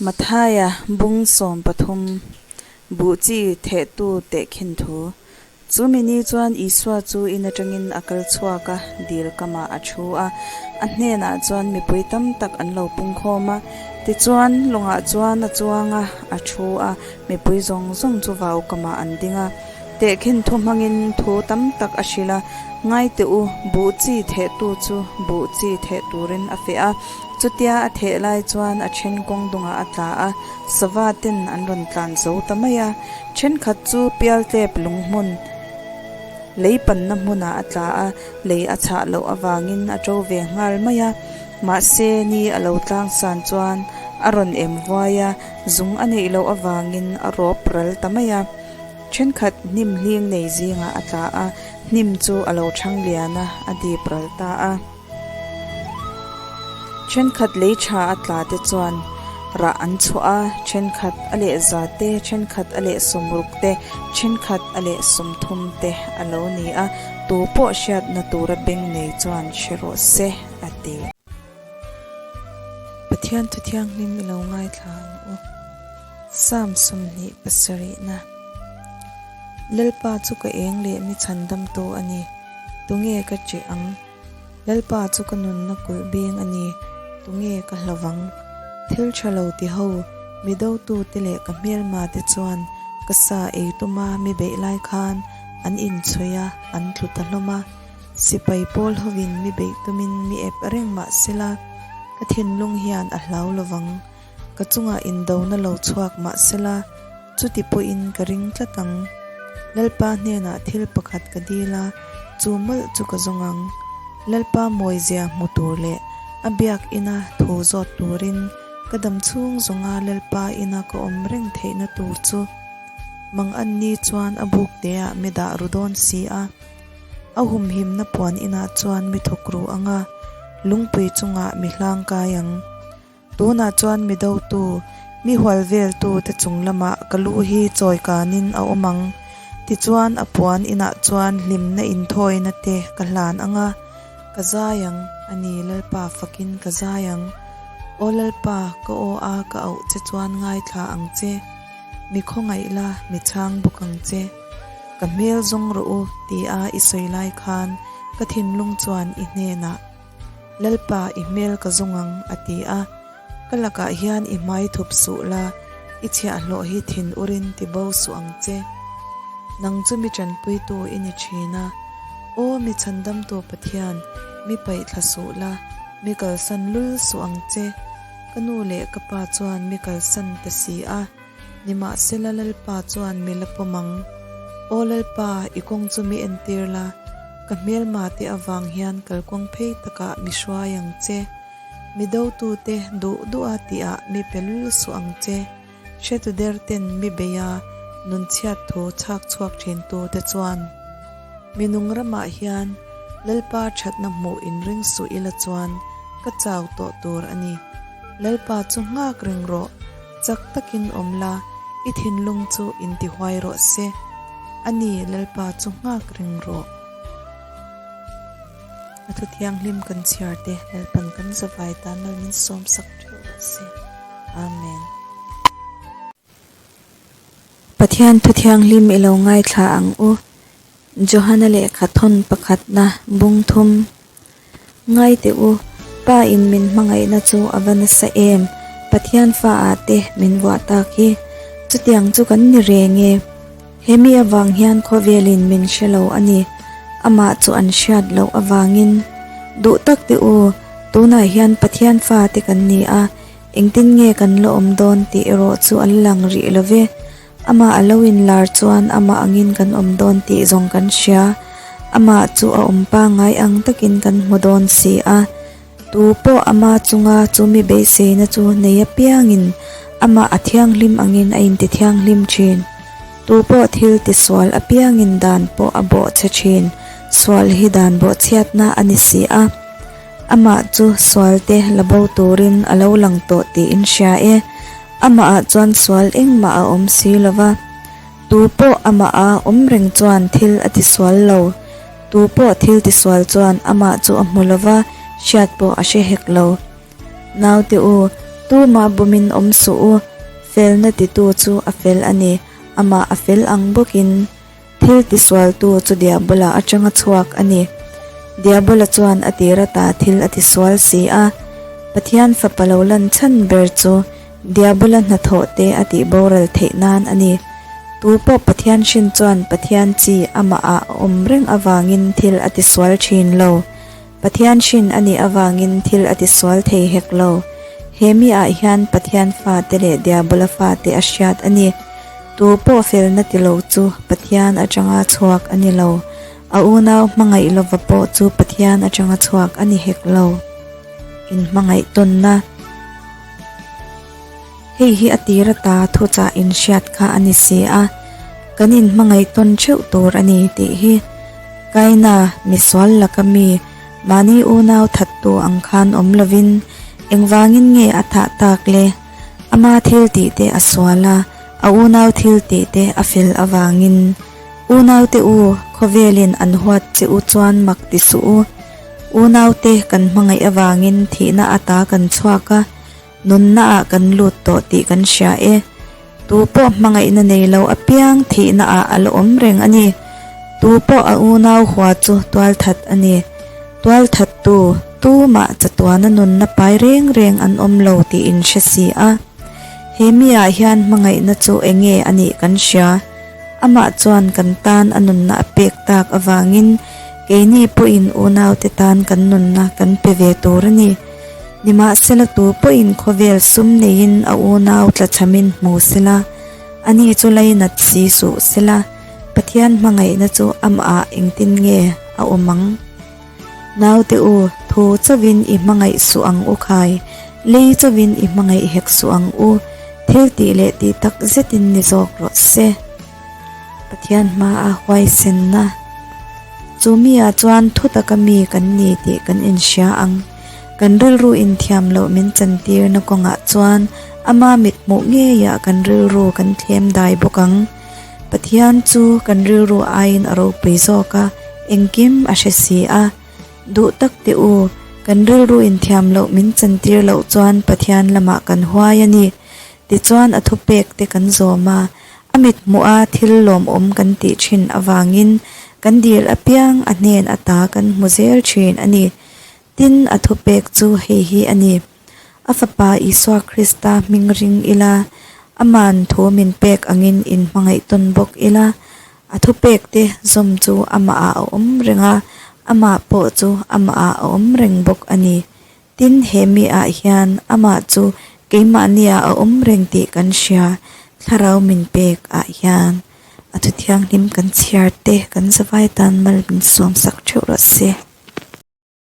Mathaia bung 13, Buh chi thehtu tehkhin thu. Chu mi ni chuan Isua chu in atangin a kal chhuak a, dil kamah a thu a. A hnenah chuan mipui tam tak an lo pungkhawm a. Tichuan, lawngah chuan a chuang a, a thu a, mipui zawng zawng chu vau kamah an ding a. Tehkhin thu hmangin thu tam tak a hrilh a, Ngai teh u, buh chi thehtu chu buh chi theh turin a feh a. Chutia a theh lai chuan a then kawng dungah a tla a, sava ten an rawn tlan zo ta mai a. Thenkhat chu pialtlep lung hmun, lei panna hmunah a tla a, lei a chhah loh avangin a to ve nghal mai a. Mahse, ni a lo tlang san chuan a rawn em vuai a, zung a neih loh avangin a rawp ral ta mai a. Thenkhat hnim hling nei zingah a tla a, hnim chu a lo thang lian a, a dip ral ta a. Thenkhat lei tha a tla te chuan rah an chhuah a, thenkhat a leh za te, thenkhat a leh sawmruk te, thenkhat a leh 30 te a lo ni a, tu pawh hriatna tura beng nei chuan hre rawh se, a ti. Pathian thu thianghlim i lo ngaithla ang u. Psalm 27 na. Lalpa chu ka eng leh mi chhandamtu a ni, tunge ka ṭih ang? Lalpa chu ka nunna kulh beng a ni, tunge ka hlovang? Thil tha lo ti ho, mi dotute leh ka hmelma te chuan ka sa ei tuma mi beih lai khan an inchhuih a, an tlu ta hlawm a. Sipai pawl hovin mi beih tumin mi ep reng mah sela, ka thinlung hian a hlau lovang. Ka chungah indona lo chhuak mah sela, chuti pawhin ka ring tlat ang. Lalpa hnenah thil pakhat ka dil a, chu mawlh chu ka zawng ang. Lalpa mawizia hmu tur leh a biak ina thu zawt turin ka dam chhung zawnga Lalpa ina ka awm reng theihna tur chu mang an ni chuan a buk teah mi dah ru dawn si a. A humhimna puan inah chuan mi thawk ru ang a, lungpui chungah mi hlang kai ang. Tunah chuan mi dotu, mi hual veltu te chung lamah ka lu hi chawi kanin a awm ang. Tichuan a puan inah chuan hlimna inthawina te ka hlan ang a, ka zai ang, a ni Lalpa fakin ka zai ang. Aw Lalpa, ka aw a ka auh che chuan ngaithla ang che, mi khawngaih la, mi chhang bawk ang che. Ka hmel zawng rawh u tia i sawi lai khan ka thinlung chuan i hnenah Lalpa, i hmel ka zawng ang, a ti a. Ka lakah hian i hmai thup suh la, i chhiahhlawh hi thin urin ti bo suh ang che. Nang chu mi tanpuitu i ni thin a. Aw, mi chhandamtu Pathian, mi paih thla suh la, mi kalsan lul suh ang che. Ka nu leh ka pa chuan mi kalsan ta si a. Nimahsela Lalpa chuan mi la pawm ang. Aw Lalpa, i kawng chu mi entir la, ka hmelma te avang hian kalkawng phei takah mi hruai ang che. Mi dotute duh duha tihah mi pe lul suh ang che. Hretu der ten mi bei a, nunchhiat thu chhak chhuak thintu te chuan. Mi nung ramah hian Lalpa thatna hmuh inring suh ila chuan ka chau tawh tur a ni. Lalpa chu nghak reng rawh. Chak takin awm la, i thinlung chu intihuai rawh se. A ni, Lalpa chu nghak reng rawh. A thu thianghlim kan chhiar te, Lalpan kan zavai tan mal min sawmsak theuh rawh se. Amen. Pathian thu thianghlim i lo ngaithla ang u. Johana lehkha thawn pakhatna bung thum. Ngai teh u, Pa in min hmangaihna chu a va nasa em, Pathian fa ah te min vuah tak hi. Chutiang chu kan ni reng e. He mi avang hian khawvel in min hre lo a ni. Amah chu an hriat loh avangin. Duh tak teh u, tunah hian Pathian fa te kan ni a, engtin nge kan la awm dawn tih erawh chu an lang rih lo ve. Amah a lo inlar chuan amah angin kan awm dawn tih zawng kan hria. Amah chu a awm pangngai ang takin kan hmu dawn si a. Tu pawh ama chunga chu mi beiseina chu nei apiangin amah a thianghlim angin a intithianghlim thin. Tu pawh thil tisual apiangin dan pawh a bawhchhe thin. Sual hi dan bawhchhiatna a ni si a. Amah chu sualte la bo turin a lo lang tawh tiin hria e. Amahah chuan sual engmah a awm si lo va, tu pawh amaha awm reng chuan thil a tisual lo. Tu pawh thil tisual chuan amah chu a hmu lo va, hriat pawh a hre hek lo. Naute u, Tumah bumin awm suh u, felna titu chu a fel a ni, amah a fel ang bawkin. Thil tisualtu chu Diabola atanga chhuak a ni. Diabola chuan a tir ata thil a tisual si a. Pathian Fapa lo lan chhan ber chu Diabola hnathawh te a tih boral theih nan a ni. Tu pawh Pathian hrin chuan Pathian chi amah ah a awm reng avangin thil a tisual thin lo. Pathian hrin a nih avangin thil a tisual thei hek lo. He mi ah hian Pathian fate leh Diabola fate a hriat a ni. Tu pawh felna ti lo chu Pathian atanga chhuak a ni lo. A unau hmangaih lova pawh chu Pathian atanga chhuak a ni hek lo. Inhmangaih tawnna. Hei hi a tir ata thuchah inhriat kha a ni si a, kan inhmangaih tawn theuh tur a ni tih hi Kaina misual laka mi mahni unau thattu ang khan awm lovin engvangin nge a thah tak le? Ama thil tih te a sual a, a unau thil tih te a fel avangin. Unaute u, khawvelin an huat che u chuan mak ti suh u. Unaute kan hmangaih avangin thihna ata kan chhuak a, Nunna ah kan lut tawh tih kan hria e. Tu pawh hmangaihna nei lo apiang thihna ah a la awm reng a ni. Tu pawh a unau hua chu tualthat a ni. Tualthattu tumah chatuana nunna pai reng reng an awm lo tih in hre si a. He mi ah hian hmangaihna chu enge a nih kan hria. Amah chuan kan tan a nunna a pek tak avangin keini pawhin unaute tan kan nunna kan pe ve tur a ni. Nimahsela tu pawhin khawvel sum neiin a unau tlachhamin hmu sela, ani chu lainat si suh sela, Pathian hmangaihna chu amah engtin nge a awm ang? Naute u, thu chauhin i hmangaih suh ang u khai, lei chauhin i hmangaih hek suh ang u, thil tih leh tih tak zetin ni zawk rawh se. Pathian hmaa huaisenna. Chu miah chuan thu taka mi kan ni tih kan inhria ang. Kan rilru inthiam loh min chantirna kawngah chuan ama mithmuh ngeiah kan rilru kan thlem dai bawk ang. Pathian chu kan rilru aiin a ropui zawk a, engkim a hre si a. Duh tak teh u, kan rilru inthiam loh min chantir loh chuan Pathian lamah kan huai a ni. Tichuan a thupek te kan zawm a, A mithmuh a thil lawmawm kan tih thin avangin kan dil apiang a hnen ata kan hmu zel thin a ni. Tin, a thupek chu hei hi a ni, A Fapa Isua Krista hming ring ila, Aman thu min pek angin inhmangaih tawn bawk ila, a thupek te zawm chu amah ah a awm reng a, amah pawh chu amah ah a awm reng bawk a ni. Tin, he mi ah hian amah chu keimahnia a awm reng tih kan hria, thlarau min pek ah hian a thuthianghlim kan chhiar te kan zavai tan mal min sawmsak theuh rawh se.